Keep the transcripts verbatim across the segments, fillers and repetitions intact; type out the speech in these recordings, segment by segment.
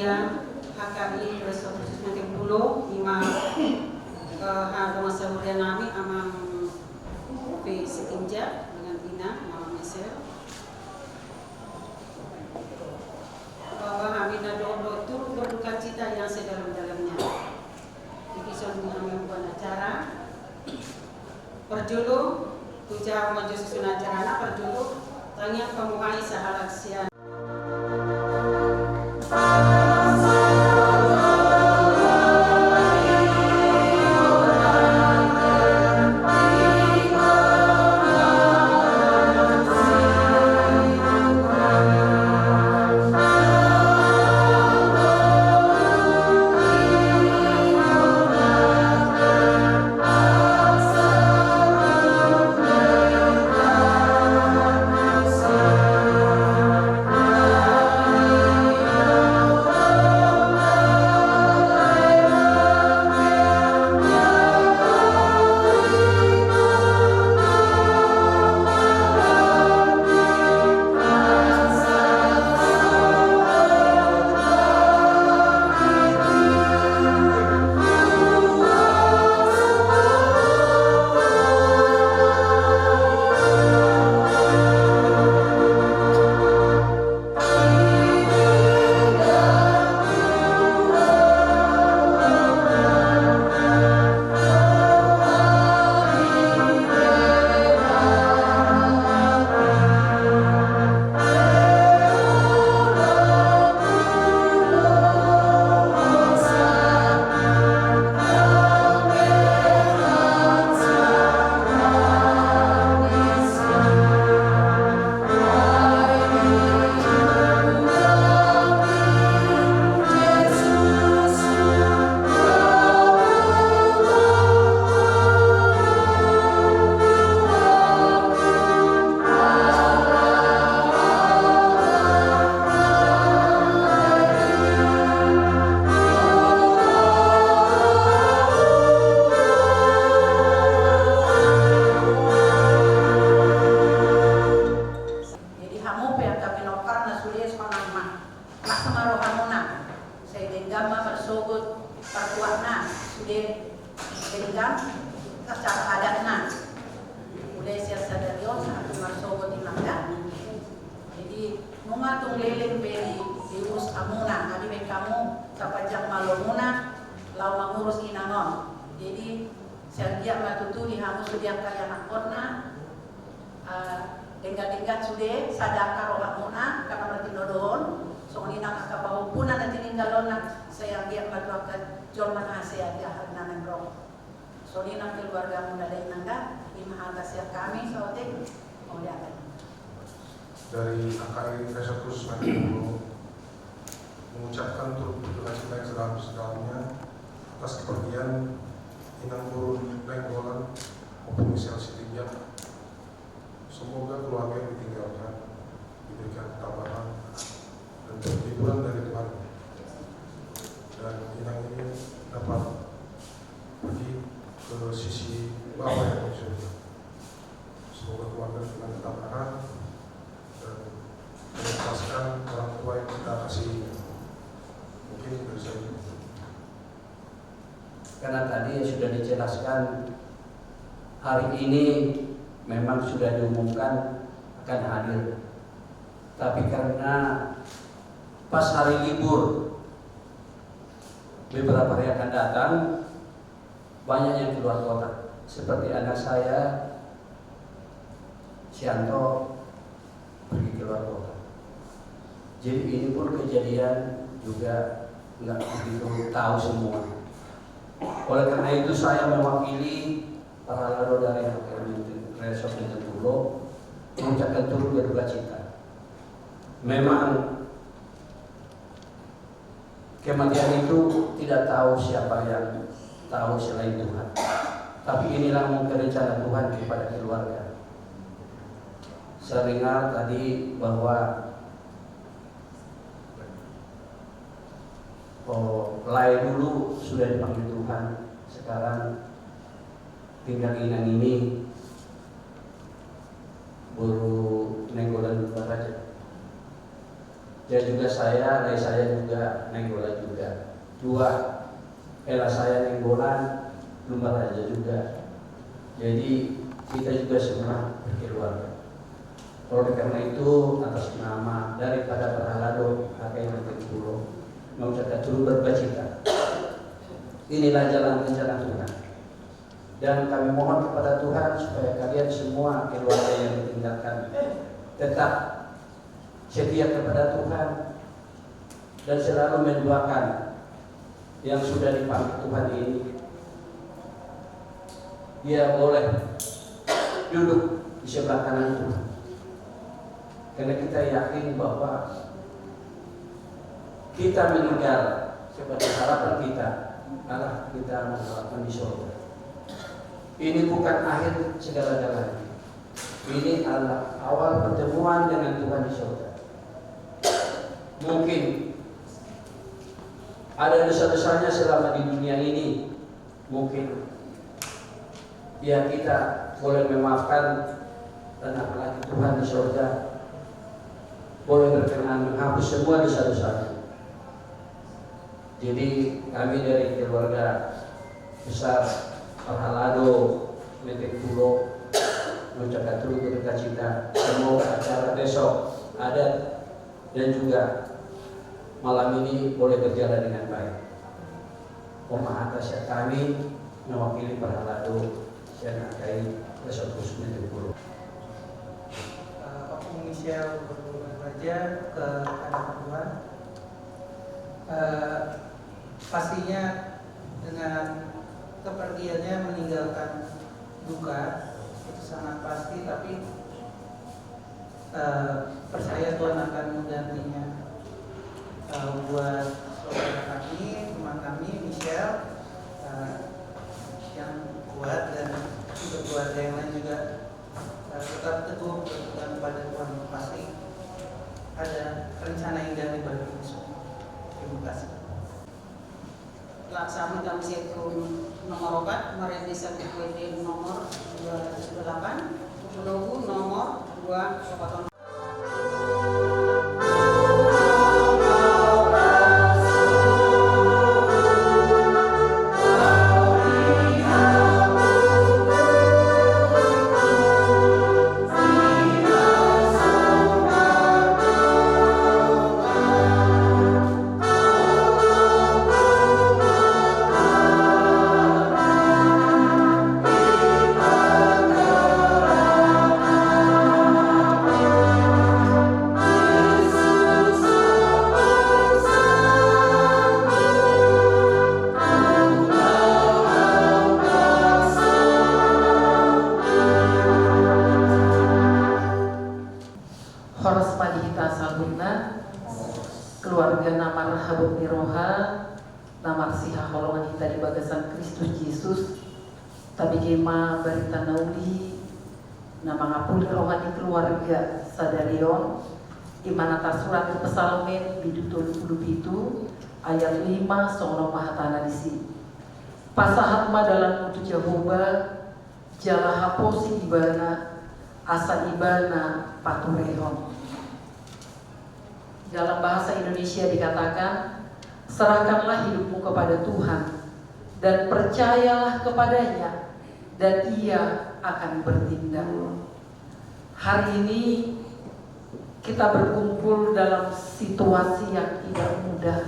H K I Resort Khusus Menteng Pulo, ima, eh, dongan sahurian nami, Amang P. Sitinjak dengan Inang Mama Meser, bahwa hami na dohot turut berduka cita yang sedalam-dalamnya. Jadi, songon i hami mambuat acara. Parjolo, tu jaha ma jo susun acarana, parjolo tangiang pamuhai sahalak sian. Jadi hamu pe angka pinompar na sude sonang ma, las ma rohamuna. Sai denggan ma marsogot partuakna, sude denggan secara adatna. Mulai sian sadari on, ahu marsogot i ma da. Jadi nunga tung leleng be di, diurus hamuna, adi be hamu tapanjang malomuna laho mangurus inang on. Jadi sai anggiat ma tutu di hamu sude angka ianakhonna, eh, denggan-denggan sude sada angka rohamuna, karena martinodohon, songon i nang angka pahompuna na tininggalonna, sai anggiat ma tu angka jolma na hasea di aha na naeng ro. Songon i nang keluargamuna da inang da, ima hata sian hami saotik, mauliate. Dari H K I Resort Khusus Menteng Pulo mengucapkan turut berduka cita yang sedalam-sedalamnya atas kepergian Inang Guru Nainggolan maupun Michelle Sitinjak. Semoga keluarga yang ditinggalkan diberikan ketabahan dan perlindungan dari Tuhan, dan Inang ini dapat pergi ke sisi Bapa yang di surga. Semoga keluarga diberikan ketabahan dan mengikhlaskan orang tua yang kita kasihi. Mungkin dari saya. Karena tadi sudah dijelaskan, hari ini memang sudah diumumkan akan hadir. Tapi karena pas hari libur, beberapa hari akan datang, banyak yang keluar kota. Seperti anak saya, Sianto, pergi keluar kota. Jadi ini pun kejadian juga nggak begitu tahu semua. Oleh karena itu saya mewakili para lalo dari H K I Resort Menteng Pulo mengucapkan turut berduka cita. Memang kematian itu tidak tahu siapa yang tahu selain Tuhan. Tapi inilah mungkin rencana Tuhan kepada keluarga. Saya dengar tadi bahwa, oh, lae dulu sudah dipanggil Tuhan, sekarang tinggal Inang ini, Boru Nainggolan Baraja. Dan juga saya, rai saya juga Nainggolan juga. Dua, hela saya Nainggolan, Lumban Raja juga. Jadi, kita juga semua berkeluarga. Oleh karena itu, atas nama daripada parhalado H K I Menteng Pulo, mengucapkan turut berduka cita. Inilah jalan rencana Tuhan. Dan kami mohon kepada Tuhan supaya kalian semua keluarga yang ditinggalkan tetap setia kepada Tuhan dan selalu mendoakan yang sudah dipanggil Tuhan ini. Dia boleh duduk di sebelah kanan Tuhan. Karena kita yakin bahwa kita meninggal, sebagai harapan kita adalah kita mengharapkan di surga. Ini bukan akhir segala-galanya. Ini adalah awal pertemuan dengan Tuhan di surga. Mungkin ada dosa-dosanya selama di dunia ini. Mungkin, ya, kita boleh memaafkan, dan apalagi Tuhan di surga boleh berkenan menghapus semua dosa-dosanya. Jadi, kami dari keluarga besar Parhalado Menteng Pulo mengucapkan turut berduka cita. Semoga acara besok adat dan juga malam ini boleh berjalan dengan baik. Pemahatan siap kami mewakili Parhalado sian H K I Desa Khusus Menteng Pulo. Eh, Opung Michel Lumban Raja ke hadapan Tuhan. Eh, pastinya dengan kepergiannya meninggalkan duka, itu sangat pasti, tapi eh, percaya Tuhan akan menggantinya. Eh, buat saudara kami, teman kami, Michel, eh, yang kuat, dan untuk keluarga yang lain juga, eh, tetap teguh berpegang pada Tuhan. Pasti ada rencana indah di balik ini semua. Terima kasih. Laksana kami situ nomor opat, Marian Desa Buku Ende nomor dua ratus delapan, Buku Logu nomor dua ratus delapan. Horas ma di hita saluhutna, keluarga na marhabot ni roha, na marsihaholongan hita di bagasan Kristus Jesus. Tabege ma barita na uli na mangapuli roha ni keluarga sadari on, i ma na tarsurat di Psalmen bindu tolu pulu pitu ayat lima, songon on ma hatana disi: Pasahat ma dalanmu tu Jahowa, jala haposi Ibana, asa Ibana paturehon. Dalam bahasa Indonesia dikatakan, serahkanlah hidupmu kepada Tuhan dan percayalah kepada-Nya, dan Ia akan bertindak. Hari ini kita berkumpul dalam situasi yang tidak mudah.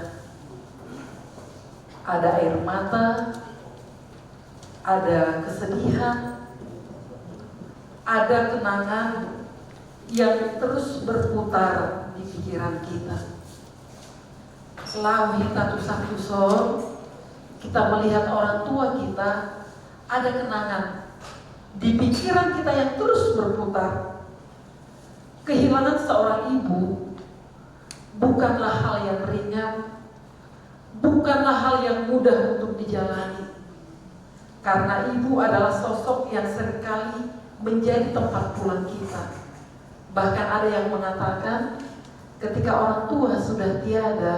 Ada air mata, ada kesedihan, ada kenangan yang terus berputar di pikiran kita. Laho hita tu son, kita melihat orang tua kita, ada kenangan di pikiran kita yang terus berputar. Kehilangan seorang ibu bukanlah hal yang ringan, bukanlah hal yang mudah untuk dijalani. Karena ibu adalah sosok yang seringkali menjadi tempat pulang kita. Bahkan ada yang mengatakan, ketika orang tua sudah tiada,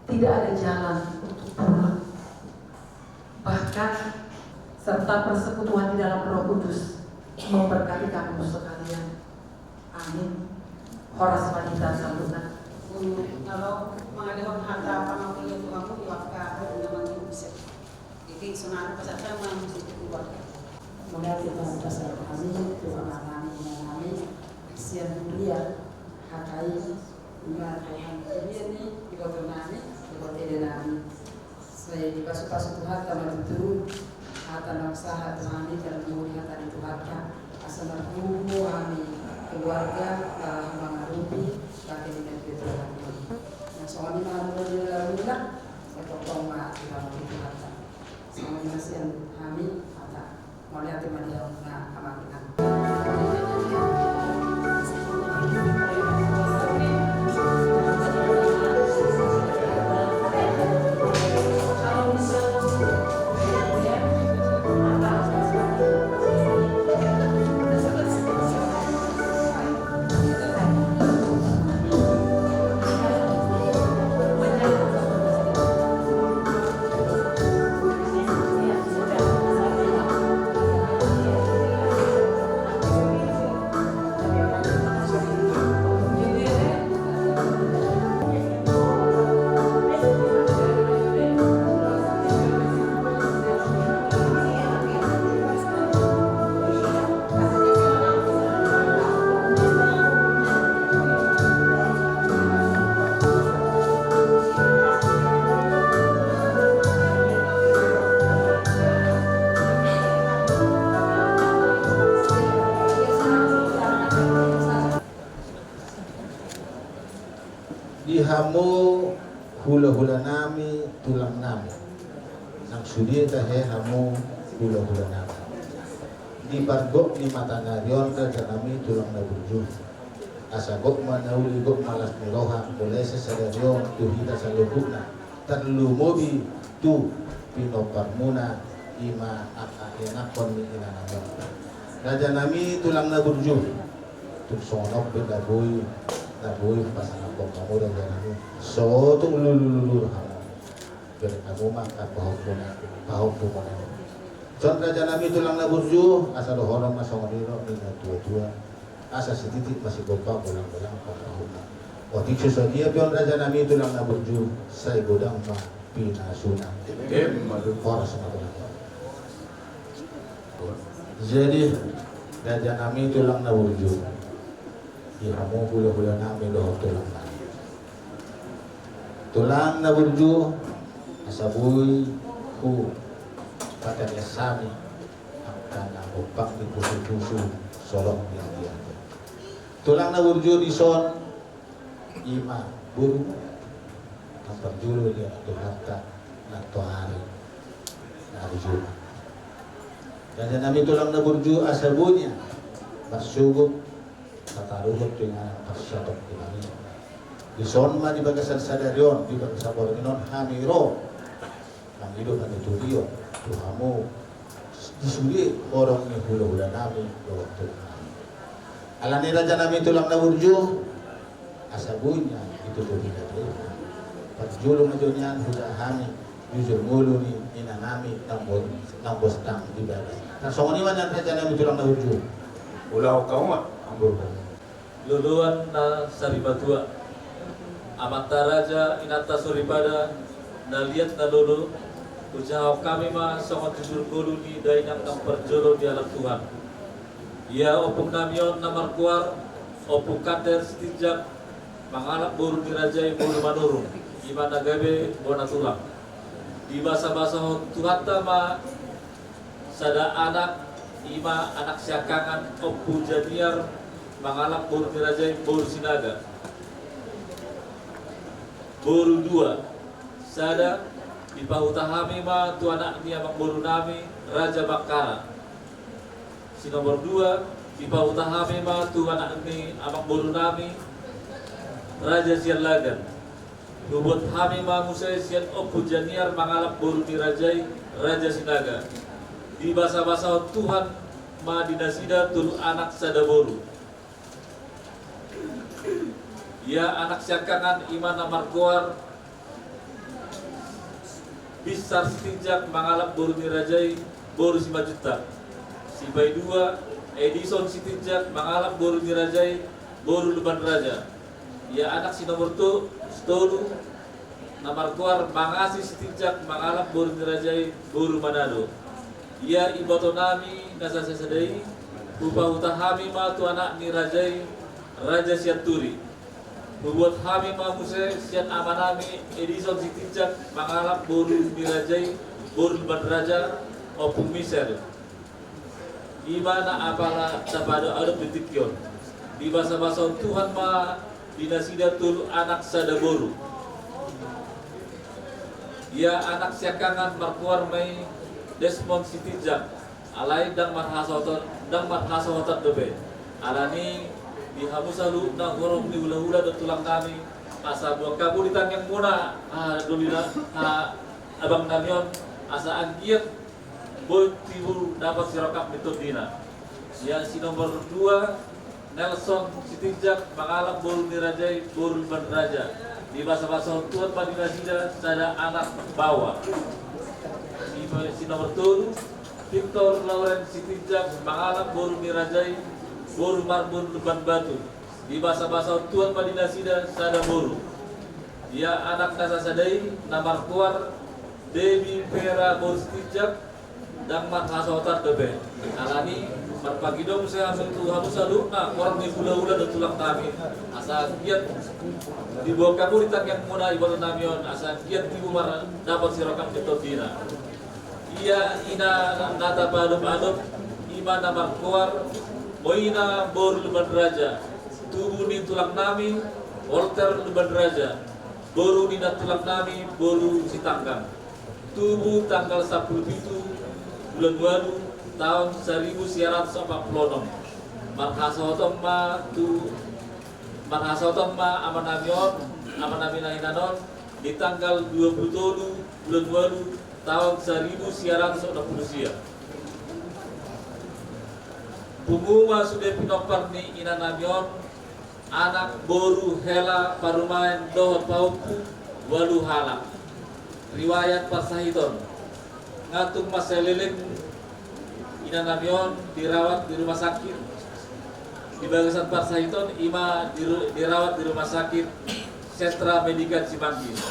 tidak ada jalan untuk pulang. Bahkan, serta persekutuan di dalam Roh Kudus memberkati kamu sekalian. Amin. Horas ma di hita saluhutna. Na ro mangalehon hata pangamulian tu hamu di angka na mangihut. Jadi sonari pasahat ma musik tu keluarga. Mauliate ma di hami, tu amanami, inanami, sian huria H K I, ima hami huria ni ibotonami, ibotonami. Sai dipasupasu Tuhanta ma tutu hata na sahat tu hami, tarlumobi hata ni Tuhanta, asa marpungu hami keluarga, laho mangadopi bake ni natuatua nami. Na songon i ma hamu na di ulaon, sai tongtong ma diramoti Tuhanta. Songon i ma sian hami hata. Mauliate ma di hamu na amang inang. Di hamu hulahulanami, tulangnami, nang sude tahe hamu hulahulanami. Di pargok ni matanari on, rajanami tulang na burju, asa gok ma na uli, gok ma las ni roha, mulai sian sadari on tu hita saluhutna, tarlumobi tu pinomparmuna, ima angka ianakhon ni inanami. Rajanami tulang na burju, tung songon on pe na boi, na boi pasangaphon hamu rajanami, so tung lulululu hamu. Bere hamu ma angka pahompuna, pahompumuna. Dison rajanami tulang na burju, asa dohonon ma songon i ro ni natuatua, asa sititi ma sigompa, bolangbolang pangarahutna. Otik so sadia pe on rajanami tulang na burju, sai godang ma pinasuna. Emma tutu. Horas ma tulang. Jadi rajanami tulang na burju, di hamu hulahulanami dohot tulangnami, tulang na burju, asa boi hupatarias hami angka na gompa ni pusupusu, solot ni ateate. Tulang na burju, dison ima boru na parjolo diatur Tuhanta, na toari na di jolo. Rajanami tulang na burju, asa boi nian marsogot, tataruhon tu inganan parsatongkinan i. Dison ma di bagasan sadari on, di bagasan borngin on hami ro mangido panuturion tu hamu di sude horong ni hulahulanami dohot tulangnami. Alani rajanami tulang na burju, asa boi nian ditutupi hata i. Parjolo ma jo nian hujaha hami jujur ngolu ni inanami naung bo-, naung bostang di bagas. Nang songon i ma nian rajanami tulang na burju. Ulahon hamu ma, amburhu. Loloan na sarimatua, amanta raja, inanta soripada, na liat na lolo, hujahahon hami ma songon jujur ngolu ni dainang naung parjolo dialap Tuhan. Ia ompungnami on na margoar Ompu Kander Sitinjak, mangalap boru ni raja i boru Manurung, ima na gabe bona tulang. Dibasabasahon Tuhanta ma sada anak, ima anak siangkangan Ompu Janiar, mangalap boru ni raja i boru Sinaga. Boru dua, sada, dipahuta hami ma tu anak ni amangborunami Raja Bangkara. Si nomor dua, dipahuta hami ma tu anak ni amangborunami Raja Siallagan. Hubuat hami ma muse sian Ompu Janiar mangalap boru ni raja i Raja Sinaga. Dibasabasahon Tuhan ma di nasida tolu anak sada boru. Ia anak siangkangan ima na margoar Binsar Sitinjak mangalap boru ni raja i boru Simanjuntak. Sipaidua, Edison Sitinjak mangalap boru ni raja i boru Lumban Raja. Ia anak si nomor to-, tolu na margoar Mangasi Sitinjak mangalap boru ni raja i boru Manado. Ia ibotonami na sasada i, hupahuta hami ma tu anak ni raja i, Raja Sianturi. Hubuat hami ma muse sian amanami Edison Sitinjak mangalap boru ni raja i boru Lumban Raja, Ompung Misel. Ima na apala tapaadop-adop di tingki on. Dibasabasahon Tuhan ma di nasida tolu anak sada boru. Ia anak siangkangan margoar ma i Desmond Sitinjak, alai ndang marhasohotan, ndang marhasohotan dope. Alani i di hamu saluhutna horong ni hulahula dohot tulangnami, asa boan hamu di tangiangmuna, ah, dolina, ah, abangnami on, asa anggiat boi tibu dapot sirongkap ni tondina. Ia si nomor dua, Nelson Sitinjak mangalap boru ni raja i boru Lumban Raja. Dibasabasahon Tuhan ma di nasida sada anak baoa. Si, si nomor tolu, Victor Lauren Sitinjak mangalap boru ni raja i boru Marbun Lumban Batu. Dibasabasahon Tuhan ma di nasida sada boru. Ia anak na sasada i na margoar Devi Vera boru Sitinjak, ndang marhasohotan dope. Alani i marpangido muse hami tu hamu saluhutna horong ni hulahula dohot tulangnami, asa anggiat diboan hamu di tangiangmuna ibotonami on, asa anggiat tibu ma dapot sirongkap ni tondina. Ia ina na tapaadop-adop, ima na margoar Moina boru Lumban Raja, tubu ni tulangnami Walter Lumban Raja, boru ni nantulangnami boru Sitanggang. Tubu tanggal sampulu pitu bulan ualu taon saribu sia ratus opat pulu onom. Marhasohotan ma tu, marhasohotan ma amanami on, amanami na hinan on, di tanggal dua pulu tolu bulan ualu taon saribu sia ratus onom pulu sia. Pungu ma sude pinompar ni inanami on, anak, boru, hela, parumaen dohot pahompu, ualu halak. Riwayat parsahiton. Nga tung mansai leleng inanami on dirawat di rumah sakit. Di bagasan parsahiton ima diru-, dirawat di rumah sakit Sentra Medika Cimanggis.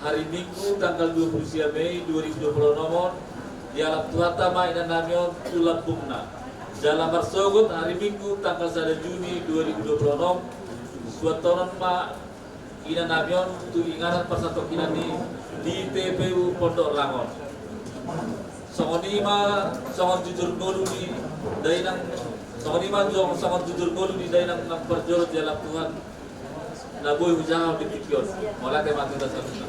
Hari Minggu tanggal dua puluh sia Mei dua ribu dua puluh enam on, dialap Tuhanta ma inanami on tu lambungna. Jala marsogot hari Minggu tanggal sada Juni dua ribu dua puluh enam, suantonon ma inanami on tu inganan parsatongkinan i di T P U Pondok Rangon. Songon i ma, songon jujur ngolu ni dainang, songon i ma, songon jujur ngolu ni dainang na parjolo dialap Tuhan, na boi hujahahon di tingki on. Mauliate ma tu hita saluhutna.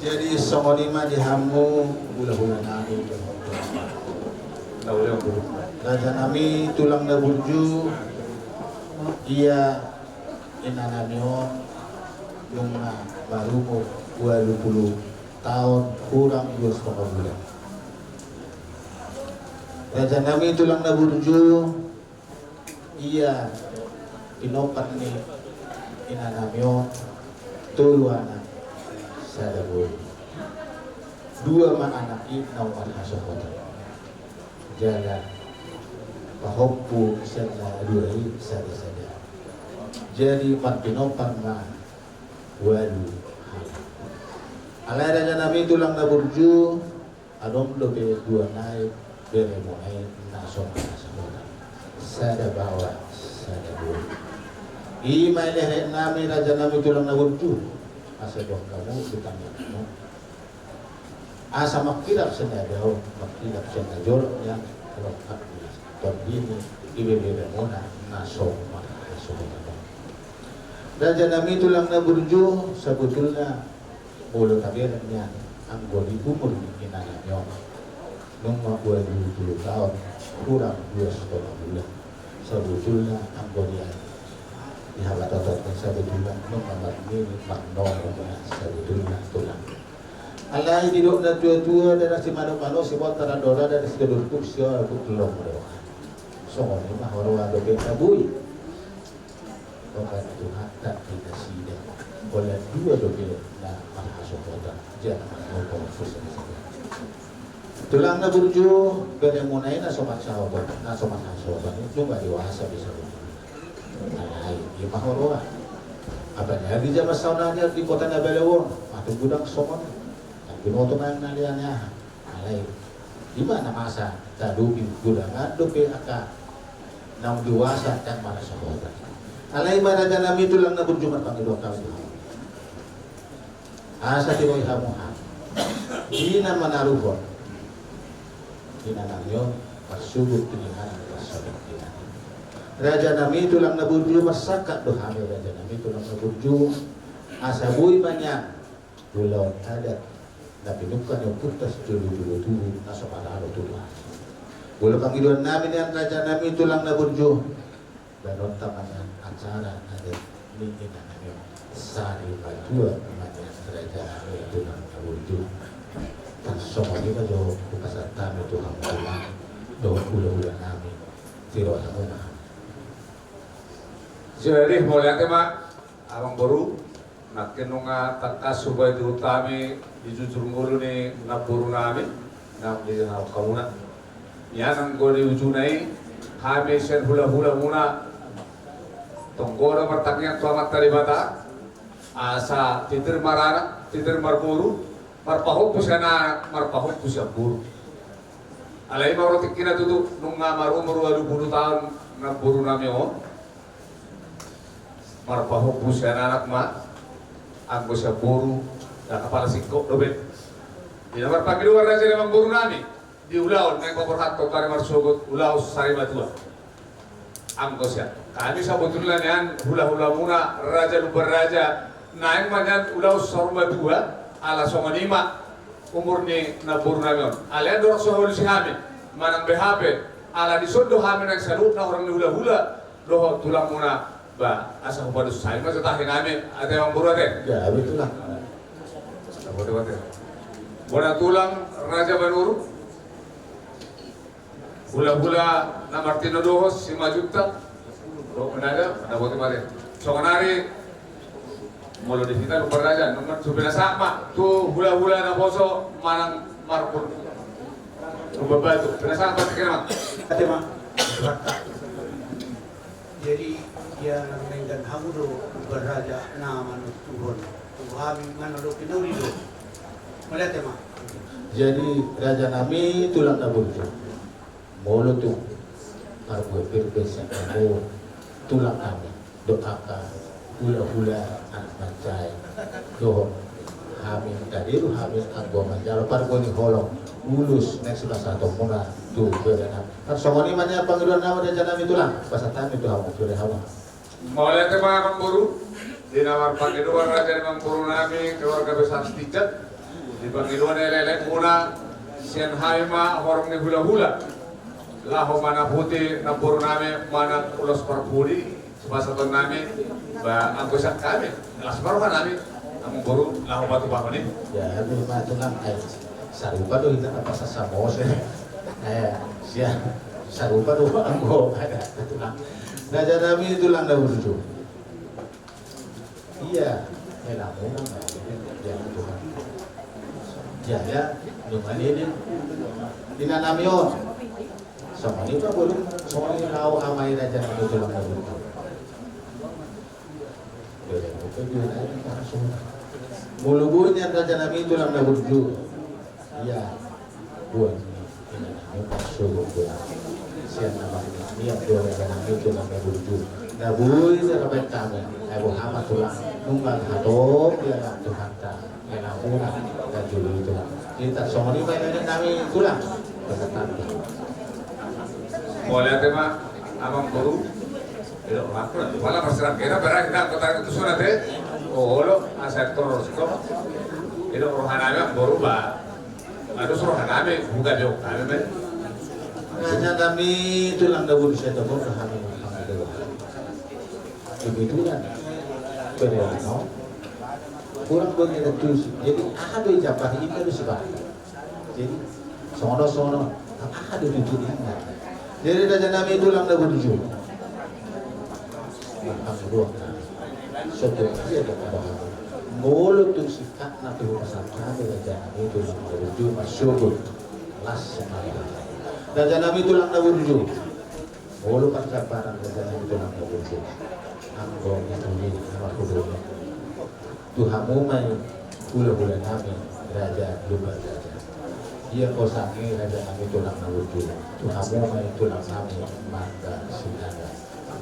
Jadi songon i ma di hamu hulahula nami. Raja nami tulang na burju, ia inanami on nunga marumur ualu pulu taon hurang dua stonga bulan. Raja nami tulang na burju, ia pinompar ni inanami on tolu anak sada boru. Dua ma anak i naung marhasohotan. Jala pahompu sian na dua i sada-sada. Jadi marpinompar ma ualu halak. Alai raja nami tulang na burju, adong dope dua nai beremuna i na so marhasohotan. Sada baoa, sada boru. I ma i lehe nami raja nami tulang na burju. Asa boan hamu di tangiangmu. Asa mangkilap sian na dao, mangkilap sian na jolo, ia rongkap ni tondimi, di beremuna na so marhasohotan. Raja nami tulang na burju, sabotulna molo tabereng nian anggo di umur ni inanami on, nunga ualu pulu taon hurang dua stonga bulan. Sabotulna anggo di, di habatoton ni sabotulna nunga marnini marnono ma sabotulna tulang. Alai didok na tua-tua, ndada simanok-manok, siboan tarandora, ndada sidodorpuk, siolpuk lomo do. Songon i ma huroha dope na boi. Obat Tuhanta di nasida. Pola dua dope na marhasohotan, jala marhasohotan. Tulang na burju, beremuna i na so marhasohotan, na so marhasohotan i nunga dewasa bisa. Alai i ma huroha. Apalagi zaman saonari di kota na balao on, matung godang songon i. Tapi binoto ma na lean aha. Alai, i ma na masa tadopi godang an dope angka naung dewasa ndang marasa hot. Alai ma raja nami tulang na burju, marpangidoan hami tu hamu. Asa tiroi hamu hami. Di na manaruhon. Di na nami on, marsogot tu ni hami, marsogot di na. Raja nami tulang na burju, marsangkap do hami raja nami tulang na burju. Asa boi ma nian ulaon adat na pinungka ni ompunta sijolojolo tubu na so maralo tu Tuhan. Molo pangidoan nami nian raja nami tulang na burju, baen on ma nian acara adat ni ina nami on sari matua ma nian raja nami tulang na burju. Tarsongon i ma jo hupasahat hami tu hamu tulang dohot hulahula nami, tiroi hamu ma. Jadi mauliate ma. Amangboru, nangkin nunga tangkas hubaen tu hami di jujur ngolu ni namboru nami, nang di hau hamuna. Ia nang anggo di ujungna i, hami sian hulahula muna, tonggo do martangiang tu Amanta Debata, asa titir maranak, titir marboru, marpahompu sian anak, marpahompu sian boru. Alai ma ro tingkina tutu, nunga marumur ualu pulu taon namboru nami on. Marpahompu sian anak ma, anggo sian boru, ndang apala singkop dope. Di na marpangidoan raja ni amangboru nami, di ulaon naeng paborhathon bari marsogot ulaon sari matua. Anggo sian hami sabotulna nian hulahula muna raja Lumban Raja, naeng ma nian ulaon sari matua, ala songon i ma umur ni namboru nami on. Alai ndorong so hualusi hami, manang beha pe, ala dison do hami naeng saluhutna horong ni hulahula dohot tulang muna, ba, asa hupadusi ma jo tahi nami, ate amangboru ate. Ya, betul lah. Bona tulang raja Manurung. Hulahula na martinodohon Simanjuntak. Dohot Menaga, na boti ma ate. Songon ari molo di hita Lumban Raja, nunga tu pinasahat ma tu hulahula naposo manang marhulahula Lumban Batu. Pinasahat ma tingkina ma. Ate ma. Jadi ia na menggan hamu do Lumban Raja na manontuhon tu hami manang do pinuri do. Mauliate ma. Jadi raja nami tulang na burju. Molo tung marbue pir be sian hamu tulang nami dohot angka hulahula anak mansai dohot hami tadi do hami anggo manjalo parbue ni holong ulos naeng sipasahaton muna tu bere nami. Tarsongon i ma nian pangidoan nami raja nami tulang, pasahat hami tu hamu, tiroi hamu. Mauliate ma amangboru, di na marpangidoan raja ni amangboru nami keluarga besar Sitinjak, di pangidoan ni elek-elek muna, sian hami ma horong ni hulahula laho manaputi namboru nami manang ulos parpudi, sipasahaton nami, ba anggo sian hami, las ma roha nami, amangboru, laho patupahon i. Ya, hami ma tulang, ai sarupa do hita na pasahat mose. Eh, sia, sarupa do anggo ada tulang. Raja nami tulang na burju. Ia, melamu nama, ya Tuhan. Ya, ya, nunga ni di na nami on. Songon i ma bolon, songon i laho ama i raja nami tulang na burju. Molo boi nian raja nami tulang na burju. Ia, boi nian raja nami tulang na burju. Na boi nian raja nami tulang na burju. Na boi nian raja nami tulang na burju. Nunga hatop ia na Tuhanta. Mauliate ma. Mauliate ma amangboru. Elo, amangboru. Pala parsirang kena berang kita kota itu sunat eh. Oh, olo, asa terus to. Elo, roha nami amangboru ba. Aduh, roha nami buka jok nami men. Raja nami tulang na burju, saya tegur roha nami. Kebetulan. Kurang bagi ada tusi. Jadi aha do i jambar i, inna do sibahen. Jadi songon on, songon on. Aha do tutu inna. Jadi raja nami tulang na burju. Alhamdulillah. Soto ia do kabahan. Molo tu sikap na tu pasahat nami raja nami tulang na burju, marsogot. Las sama. Raja nami tulang na burju. Molo parjambaran raja nami tulang na burju. Anggo ni tuli na marhudungi. Tu hamu ma i hulahula nami Raja Lumban Raja. Ia hosa i raja nami tulang na burju. Tu hamu ma i tulang nami Mangga Sinaga.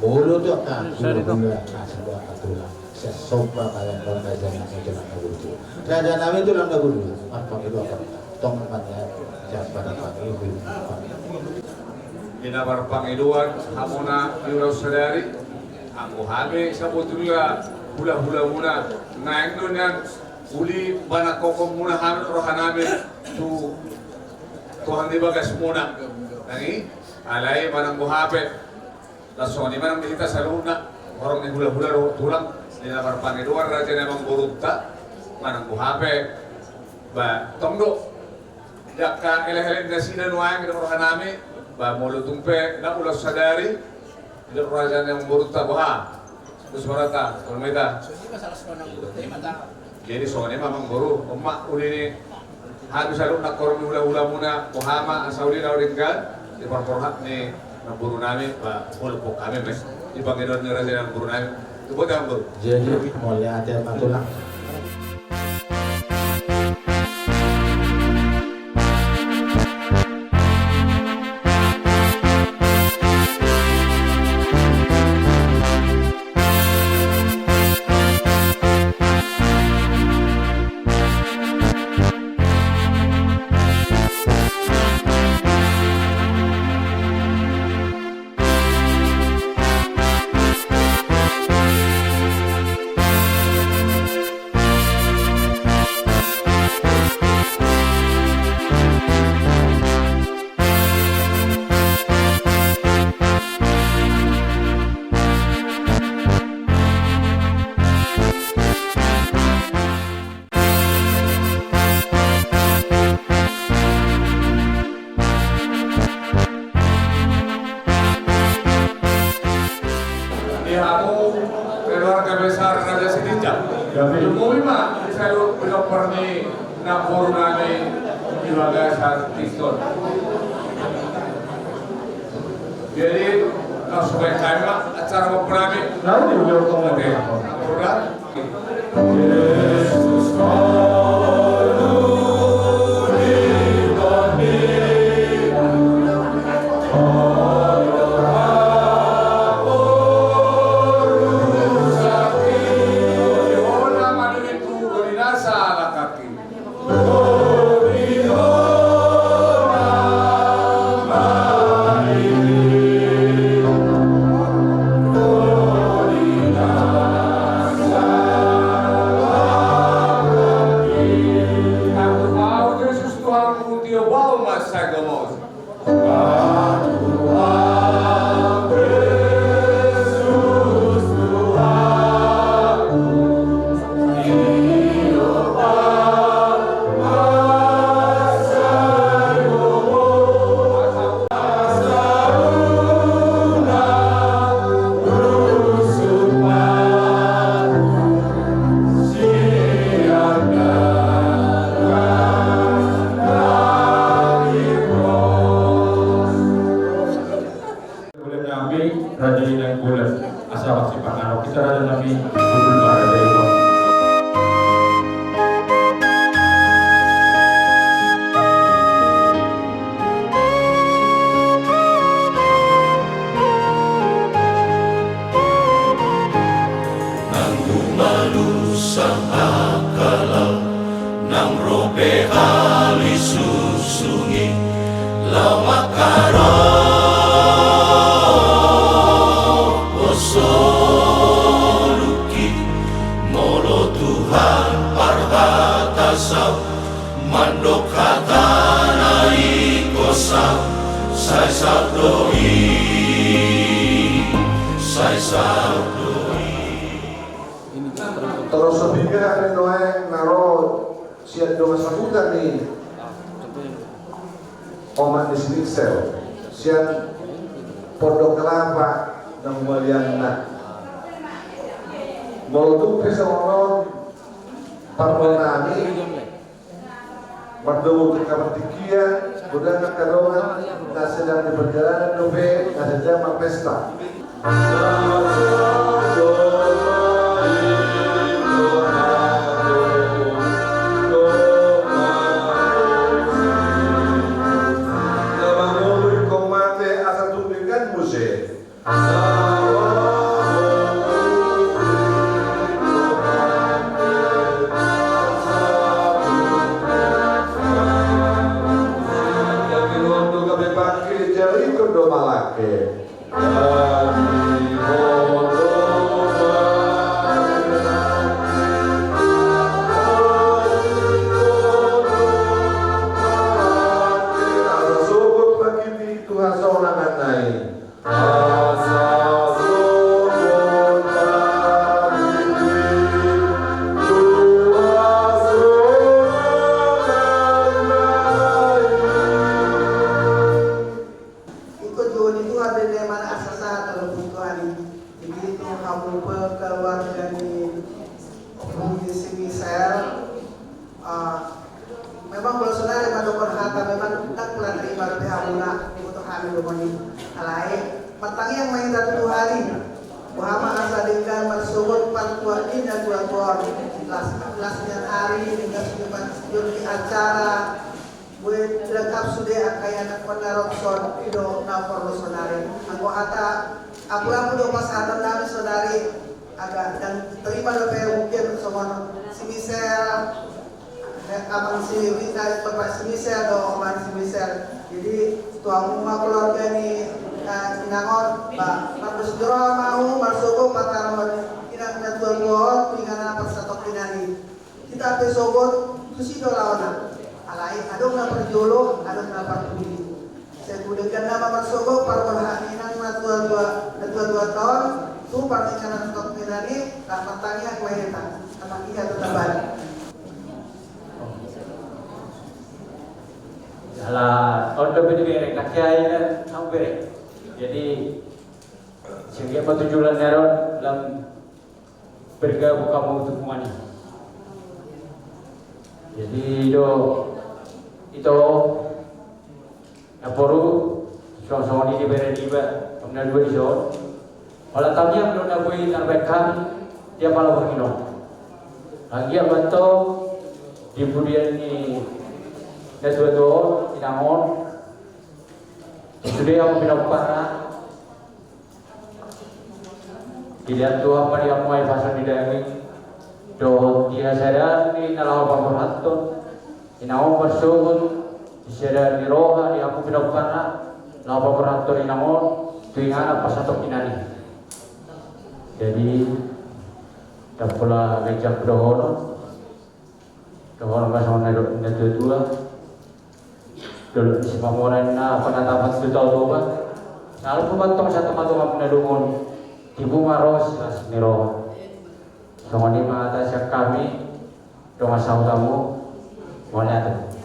Molo tu angka hulahula na saluhutna tulang, sai somba ma i raja nami tulang na burju. Raja nami tulang na burju, marpangidoan tong ma nian jam pada pangihu. Di na marpangidoan hamuna di ulaon sadari, anggo hami sabotulna hulahulamuna, naeng do nian uli manangkokhonmuna hami rohanami tu Tuhan di bagasmuna. Nang i, alai manang boha pe, laos songon i manang di hita saluhutna, horong ni hulahula dohot tulang, di na marpangidoan raja ni amangborunta, manang boha pe, ba tong do. Jala elek-elek nasida nuaeng di rohanami, ba molo tung pe na ulaon sadari, di raja ni amangborunta boha. Terus marata, kalau meta. Jadi songon i ma amangboru, on ma uli ni hami saluhutna, horong ni hulahulamuna, boha ma asa uli na denggan, di parporhat ni namborunami, ba molo pe hami ma i di pangidoan ni raja ni namborunami. Tutu botima amangboru. Jadi mauliate ma tulang. Di hamu keluarga besar Raja Sitinjak. Ilumumi ma di saluhut pinompar ni namborunami di bagasan tingki on. Jadi, langsung baen hami ma acara mampunami. Lalu di ujung. Oke. Udah. Hulahula nami, Raja i Nainggolan, asa masipanganon hita raja nami, hulahula nami. Nang humalusan angka laon, nang ro pe hali susung i, laho mangkarohon soluki. Molo Tuhan parhata saut, mandok hatana ingkon saut, sai saut do i, sai saut do i. Torus hami nuaeng na ro sian dongan sahuta ni omak ni si Miksel, sian Pondok Kelapa na humaliangna. Molo tung pe songon on parboruonnami, mardomu tu angka partingkian, godang angka dongan na sedang di perjalanan dope, na sedang marpesta. Keluarga ni Bung Desi Michelle, eh, memang molo sonari mandokkon hata memang ndang pola terima dope hamuna, diboto hami do moni. Alai martangiang ma hita tu Tuhan i, boha ma asa denggan marsogot partuat ni natuatua on. Las, las nian ari denggan sude manjordi acara. Boi lengkap sude angka ianakkon na ro songon i do na porlu sonari. Anggo hata ampulapul do pasahaton nami sonari, agak ndang terima dope mungkin songon si Michelle, eh, amang si Rita, bapak si Michelle do, amang si Michelle. Jadi tu hamu ma keluarga ni, eh, inang on, ba, mardos ni roha ma hamu marsogot patarhon inang natuatua on tu inganan na parsatongkinan i. Hita pe sogot tusi do laona. Alai adong na parjolo, adong na parpudi. Sai tu denggan nama marsogot parpudi hami inang natuatua, natuatua on tu partingkian na tongkinan i. Rap martangiang ma hita. Tama iha tataban. Ala on do bini bere kakiai na au bere. Jadi sehingga patujulan neron lam bergabung kamu untuk mani. Jadi do ito naporu songon-songon i di bere niba, na dua di son. Ala tangiang do na boi tarbaen hami di apala borngin on. Anggiat ma antong di pudian ni natuatua on, inang on, sude hamu pinompar na. Dilehon Tuhan ma di hamu ai pasu ni daging dohot di hasadaon ni na laho paborhathon inang on marsogot di hasadaon ni roha di hamu pinompar na laho paborhathon inang on tu inganan parsatongkinan i. Jadi ndang pola ganjang dohonon. Dohonon ma songon na nidok ni natuatua. Dolok ni Sipamoran na panatapan tu Tao Toba. Salpu ma antong satonga-tonga na lungun. Tibu ma ro silas ni roha. Songon i ma hata sian hami. Dongan sahuta hamu. Mauliate.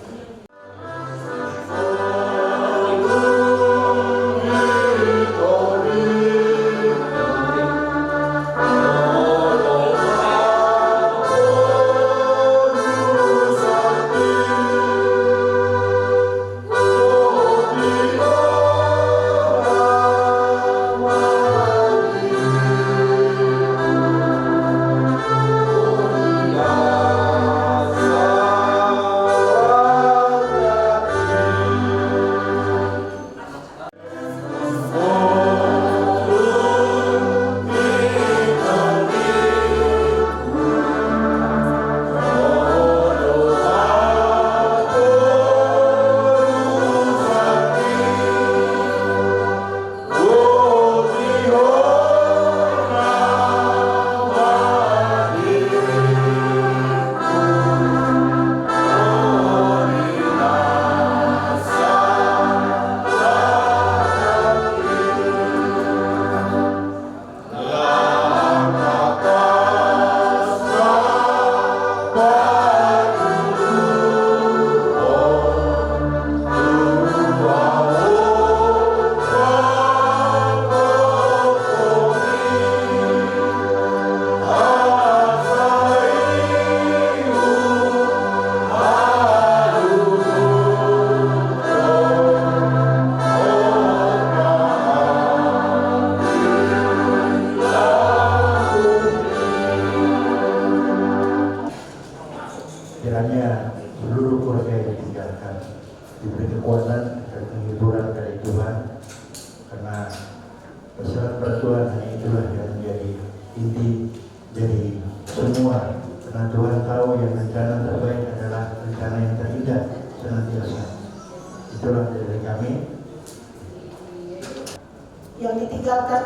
Kiranya seluruh keluarga yang ditinggalkan diberi kekuatan dan penghiburan dari Tuhan, karena terserah pada Tuhan, hanya itulah yang menjadi inti dari semua. Karena Tuhan tahu yang rencana terbaik adalah rencana yang terindah senantiasa. Itulah dari kami. Yang ditinggalkan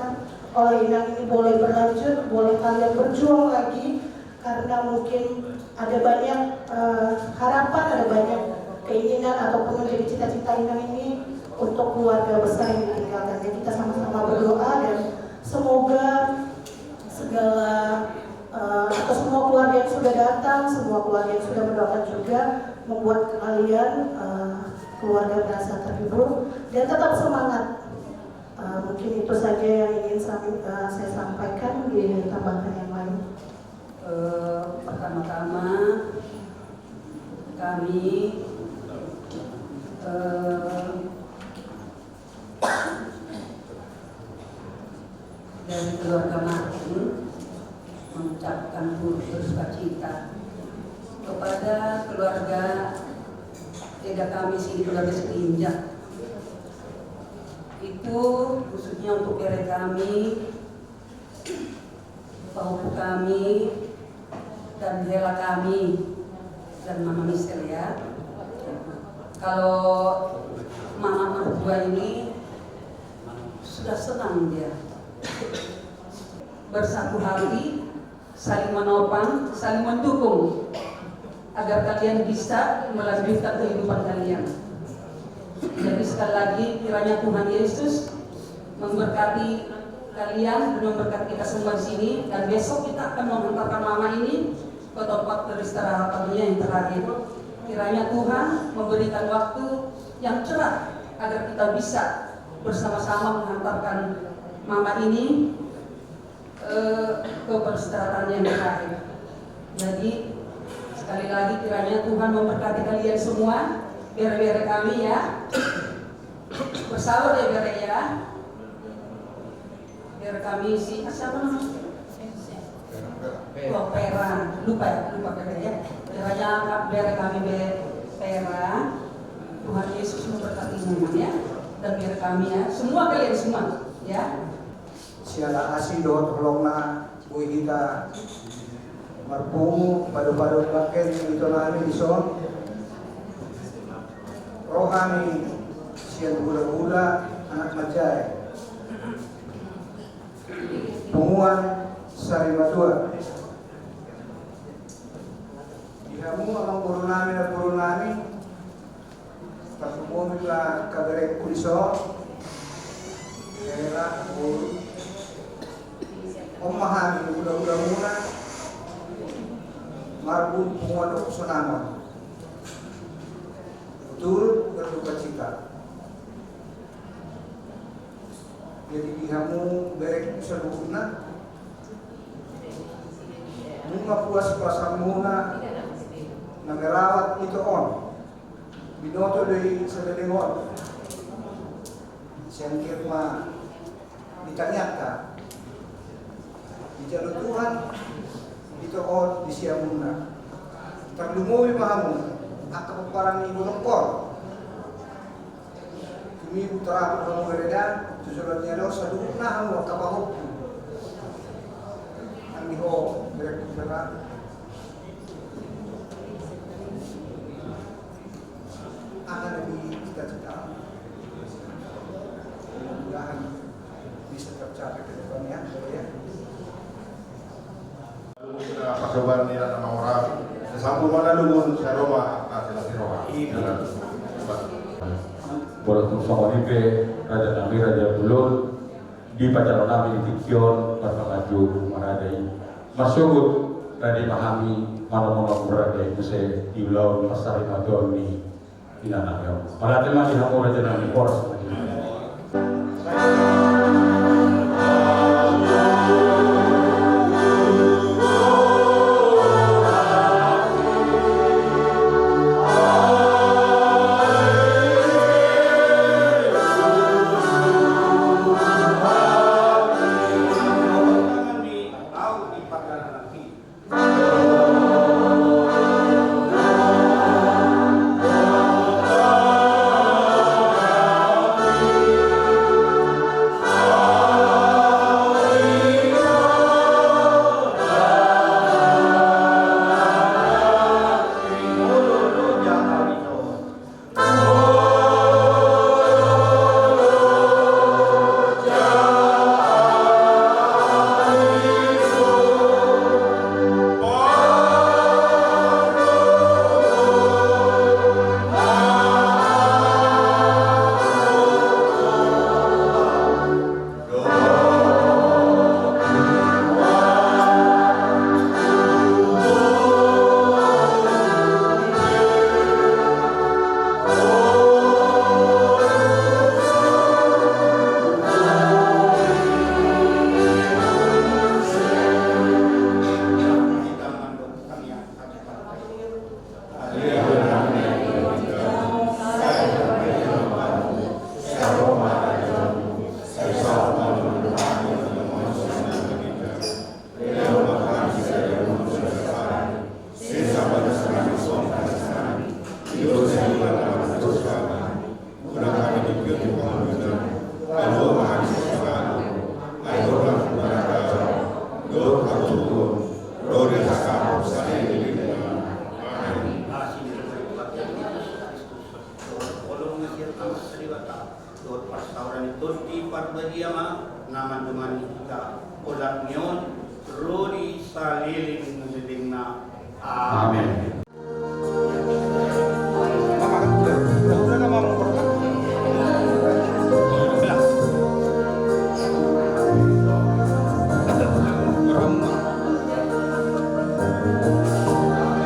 oleh inang ini boleh berlanjut, boleh kalian berjuang lagi, karena mungkin ada banyak, eh, harapan, ada banyak keinginan ataupun menjadi cita-cita inang ini untuk keluarga besar yang ditinggalkan. Dan kita sama-sama berdoa dan semoga segala, eh, atau semua keluarga yang sudah datang, semua keluarga yang sudah mendoakan juga membuat kalian, eh, keluarga merasa terhibur dan tetap semangat. Eh, mungkin itu saja yang ingin sam-, eh, saya sampaikan, ditambahkan yang lain. Pertama-tama kami, eh, dari keluarga Martin mengucapkan turut berduka cita kepada keluarga, eda kami sini, keluarga Sitinjak. Itu khususnya untuk bere kami, pahompu kami, dan hela kami, dan Mama Michelle, ya. Kalau mama mertua ini sudah senang dia. Bersatu hati, saling menopang, saling mendukung, agar kalian bisa melanjutkan kehidupan kalian. Jadi, sekali lagi, kiranya Tuhan Yesus memberkati kalian dan memberkati kita semua di sini. Dan besok kita akan mengantarkan mama ini ke tempat peristirahatannya yang terakhir. Kiranya Tuhan memberikan waktu yang cerah agar kita bisa bersama-sama mengantarkan mama ini, eh, ke peristirahatan yang terakhir. Jadi, sekali lagi, kiranya Tuhan memberkati kalian semua, bere-bere kami, ya. Bersabar ya, bere, ya. Bere kami si, ah, siapa namanya? Oh, Pera. Lupa ya, lupa bere, ya. Kiranya bere kami, be-, Pera. Tuhan Yesus memberkatimu, ya. Dan bere kami, ya. Semua kalian semua, ya. Siala asi dohot holongna boi hita marpungu pado-pado bangke ni ito nami dison. Roha ni sian hulahula anak manjae, punguan sarimatua. Di hamu amangboru nami, namboru nami, tarlumobi ma angka berengku dison. Hela, boru. On ma hami hulahulamuna marbun punguan Dohot Sonangon. Turut berduka cita. Jadi, di hamu berengku saluhutna, nunga puas pasamuna na merawat ito on. Binoto do i saleleng on. Sian Tuhan ma di tangiangta. Dijalo Tuhan ito on di siamunna. Tarlumobi ma hamu angka pomparan ni bolongkor. Tumibu tarapul hamu, bereda, tu joloan ni alo, saluhutna hamu angka pahompu. Anggi ho, berengku, berengku. Aha na dicita-cita. Mudah-mudahan bisa tercapai ke depannya, ya. Pasoban ni anak orang. Sampul mana lu mun saroma, ah, sila siroma. Molo tung songon i pe, raja nami, raja bolon, di pajalo nami di tingki on, marpanganju marade i. Marsogot rade ma hami manomu-nomu rade muse di ulaon parsarimatua ni inanami on. Mauliate ma di hamu raja nami, horas ma di hamu. Saleleng ni lelengna. Amen. Amen.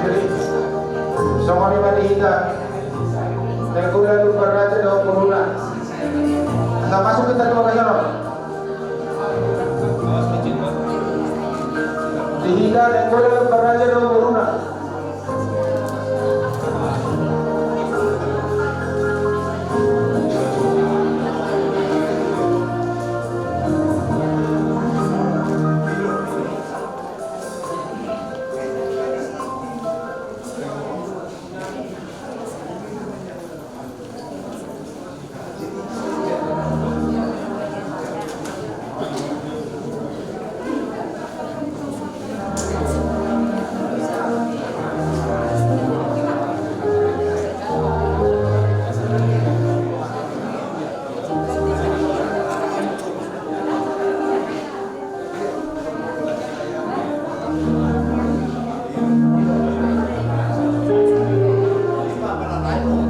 Jadi, songon i ma di hita. Nainggolan Lumban Raja dohot boruna. Asa masuk hita tu bagasan on. Di hita Nainggolan Lumban Raja dohot boruna.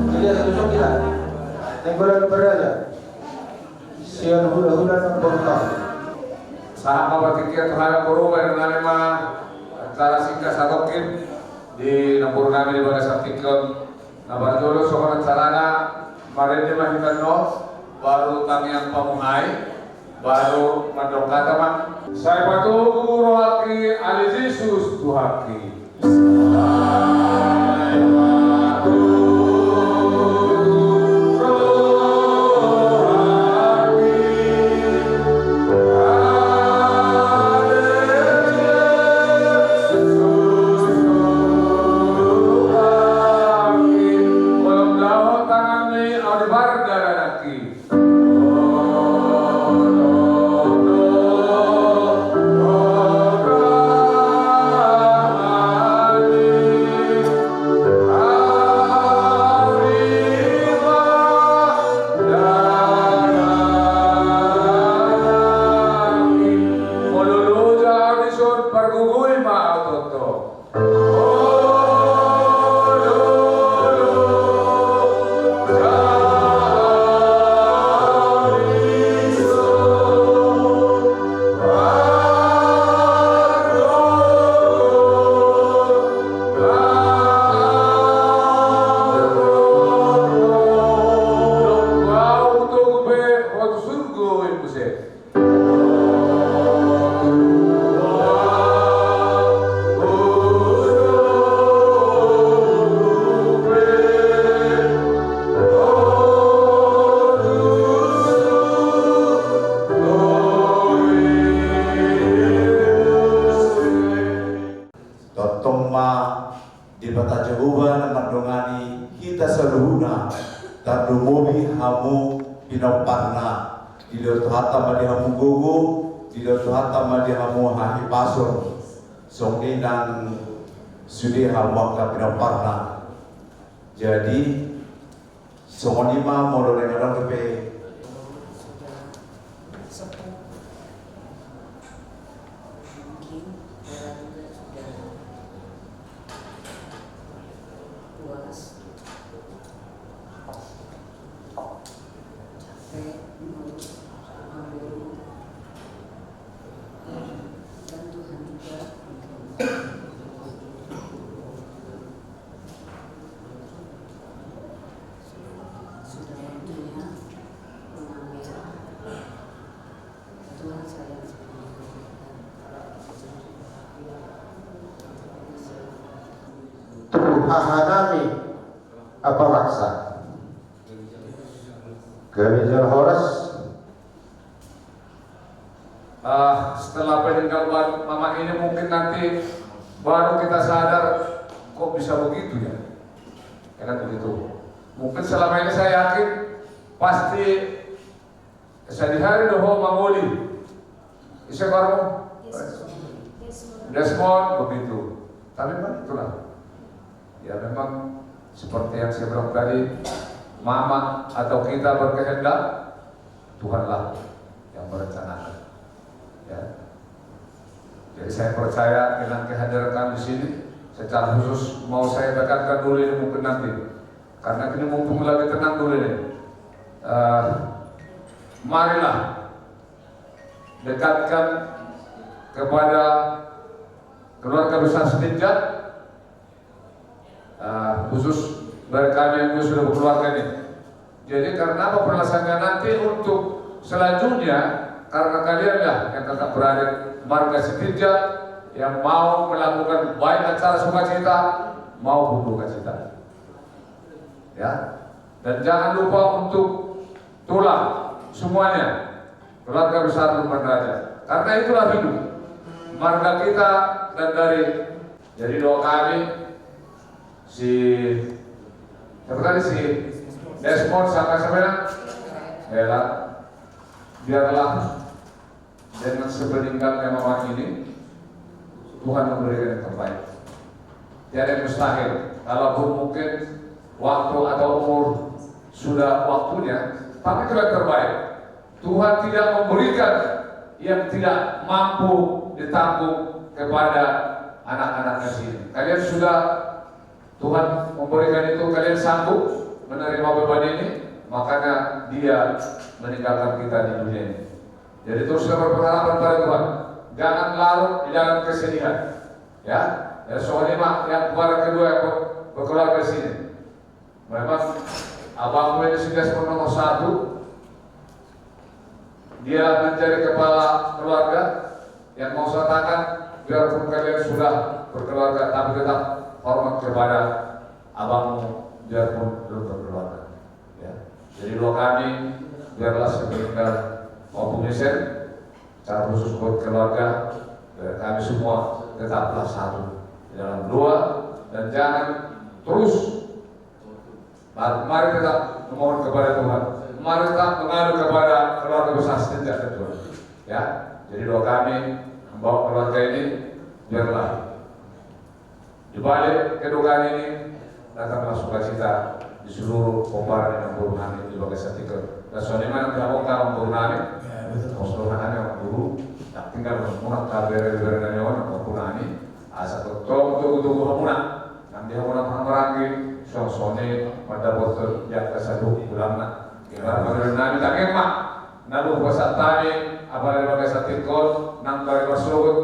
Jadi, asa tusuk hita. Nainggolan Lumban Raja. Sian hulahula na borta. Sahat ma partingkian tu hami, boru, baen nami ma acara singkat satongkin di namboru nami di bagasan tingki on. Na parjolo songon acarana, marende ma hita annon, baru tangiang pamuhai, baru mandok hata ma. Sai patogu rohangki ale Jesus Tuhanki. Tongtong ma Debata Jahowa na mandongani hita saluhutna, tarlumobi hamu pinomparna. Dilehon Tuhanta ma di hamu gogo, dilehon Tuhanta ma di hamu hahipason. Songon i nang sude hamu angka pinomparna. Jadi, songon i ma molo naeng adong dope. Mungkin orang juga sudah puas, capek, mengeluh, menggeru. Dan Tuhan juga sudah waktunya mengambil Tuhan sayang sama kita. Tu hahanami apa maksa. Kami jual horas. Ah, setelah peninggalan mama ini mungkin nanti baru kita sadar, kok bisa begitu ya? Ya kan begitu. Mungkin selama ini saya yakin pasti sadihari do ho mangoli. Ise goarmu? Desmond. Desmond, begitu. Tapi memang itulah. Ya memang seperti yang saya bilang tadi, mama atau kita berkehendak, Tuhanlah yang merencanakan. Ya. Jadi saya percaya dengan kehadiran kami di sini, secara khusus mau saya tekankan dulu ini mungkin nanti, karena ini mumpung lagi tenang dulu ini. Eh, marilah dekatkan kepada keluarga besar Sitinjak, eh, khusus dari kami yang sudah berkeluarga ini. Jadi karena apa penjelasannya nanti untuk selanjutnya, karena kalianlah yang tetap berada marga Sitinjak yang mau melakukan baik acara sukacita maupun dukacita. Ya. Dan jangan lupa untuk tulang semuanya, keluarga besar Lumban Raja. Karena itulah hidup marga kita dan dari, jadi doa kami si, siapa tadi, si Desmond sama siapa ya? Bella. Biarlah dengan sepeninggalnya mama ini, Tuhan memberikan yang terbaik. Tiada yang mustahil. Kalaupun mungkin waktu atau umur sudah waktunya, tapi itu yang terbaik. Tuhan tidak memberikan yang tidak mampu ditanggung kepada anak-anaknya sendiri. Kalian sudah Tuhan memberikan itu, kalian sanggup menerima beban ini, makanya Dia meninggalkan kita di dunia ini. Jadi terus kita berpengharapan pada Tuhan. Jangan larut di dalam kesedihan. Ya, dan soalnya mak yang keluarga kedua yang ber- berkeluarga di sini. Memang abangmu ini sudah nomor satu. Dia menjadi kepala keluarga. Yang mau saya katakan, biarpun kalian sudah berkeluarga, tapi tetap hormat kepada abangmu, biarpun belum berkeluarga. Ya. Jadi doa kami, biarlah sepeninggal Om Isen, secara khusus buat keluarga, biar kami semua tetaplah satu di dalam doa, dan jangan terus Mar- mari tetap memohon kepada Tuhan. Mari tetap mengadu kepada keluarga besar Sitinjak, Tuhan. Ya, jadi doa kami membawa keluarga ini, biarlah di balik kedukaan ini datanglah sukacita di seluruh pomparan ni namboru nami di bagasan tingki on. Dan songon i ma nang di hamu angka namboru nami. Ya, betul. Pos dohot nami namboru, tinggal namboru nami, tabere-bere nami on, namboru nami. Asa tongtong togu-togu hamuna nang di hamuna marhahamaranggi, songon i mandapothon di angka saluhut tulangna. Ibarat pangidoan nami, tangihon ma na boi hupasahat hami, apala di bagasan tingki on, nang bari marsogot,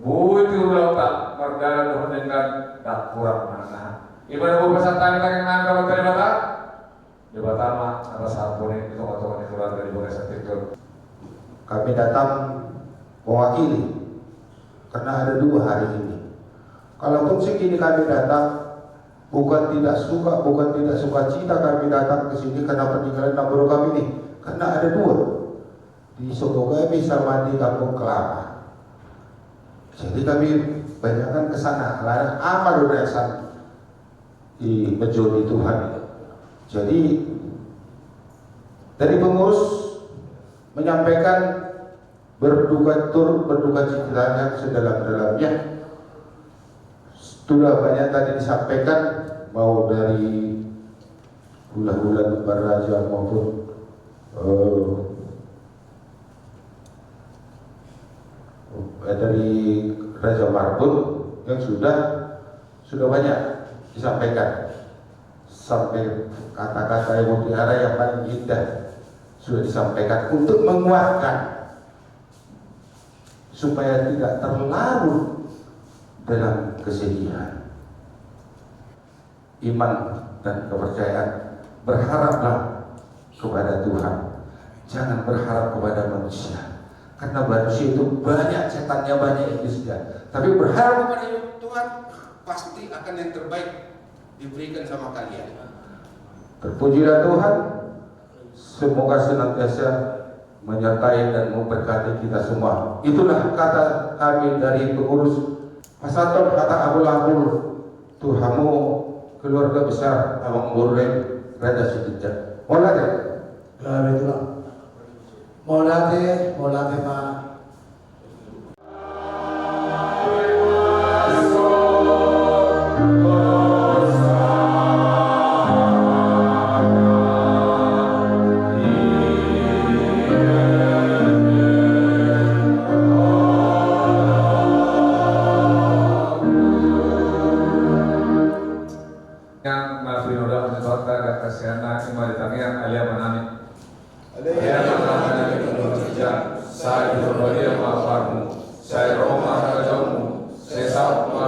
boi tiur ulaonta, mardalan dohot denggan, ndang hurang manang aha. Ima na boi hupasahat hami, tangihon ma, Amanta Debata. Debata ma na pasahathon i di tongatonga ni keluarga di bagasan tingki on. Kami datang mewakili, karena ada dua hari ini. Kalaupun segini kami datang, bukan tidak suka, bukan tidak sukacita kami datang ke sini karena peninggalan namboru kami ini. Karena ada dua. Di Sogogabe sama di Kampung Kelapa. Jadi kami banyakkan ke sana. Alana ama do na sian i, menjadi Tuhan. Jadi dari pengurus menyampaikan berduka, turut berduka citanya sedalam-dalamnya. Sudah banyak tadi disampaikan, mau dari hulahula Lumban Raja maupun, eh, eh, dari Raja Marbun yang sudah, sudah banyak disampaikan. Sampai kata-kata yang mutiara yang paling indah sudah disampaikan untuk menguatkan supaya tidak terlarut dalam kesedihan. Iman dan kepercayaan, berharaplah kepada Tuhan. Jangan berharap kepada manusia. Karena manusia itu banyak setannya, banyak iblisnya. Tapi berharap kepada Tuhan, pasti akan yang terbaik diberikan sama kalian. Terpujilah Tuhan. Semoga senantiasa menyertai dan memberkati kita semua. Itulah kata kami dari pengurus. Pasahathon hata abulabul tu hamu keluarga besar Amangboru Raja Sitinjak. Mauliate. Ya, baiklah. Mauliate, mauliate ma.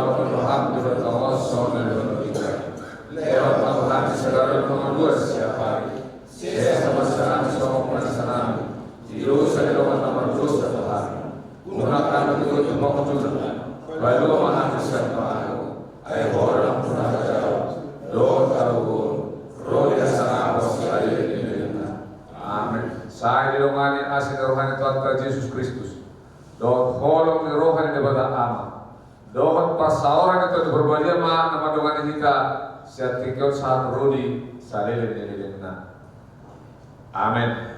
Roham di pertama songon na di pertama. Lewat Tuhan segala nomor dua siap hari. Sesa masalah songon penasaran. Di dosa di nomor nomor dosa Tuhan. Gunakan untuk pemujud. Lalu maha kesempatan. Ai orang pernah jauh. Doa tahu. Roh dia sarang sekali ini. Amin. Sai dilongani asi ni roha ni Tuhanta Jesus Kristus. Dohot holong ni roha ni Debata Ama. Dohot parsaoran ni Tondi Parbadia ma na mandongani hita sian tingki on sahat ro di saleleng ni lelengna. Amen.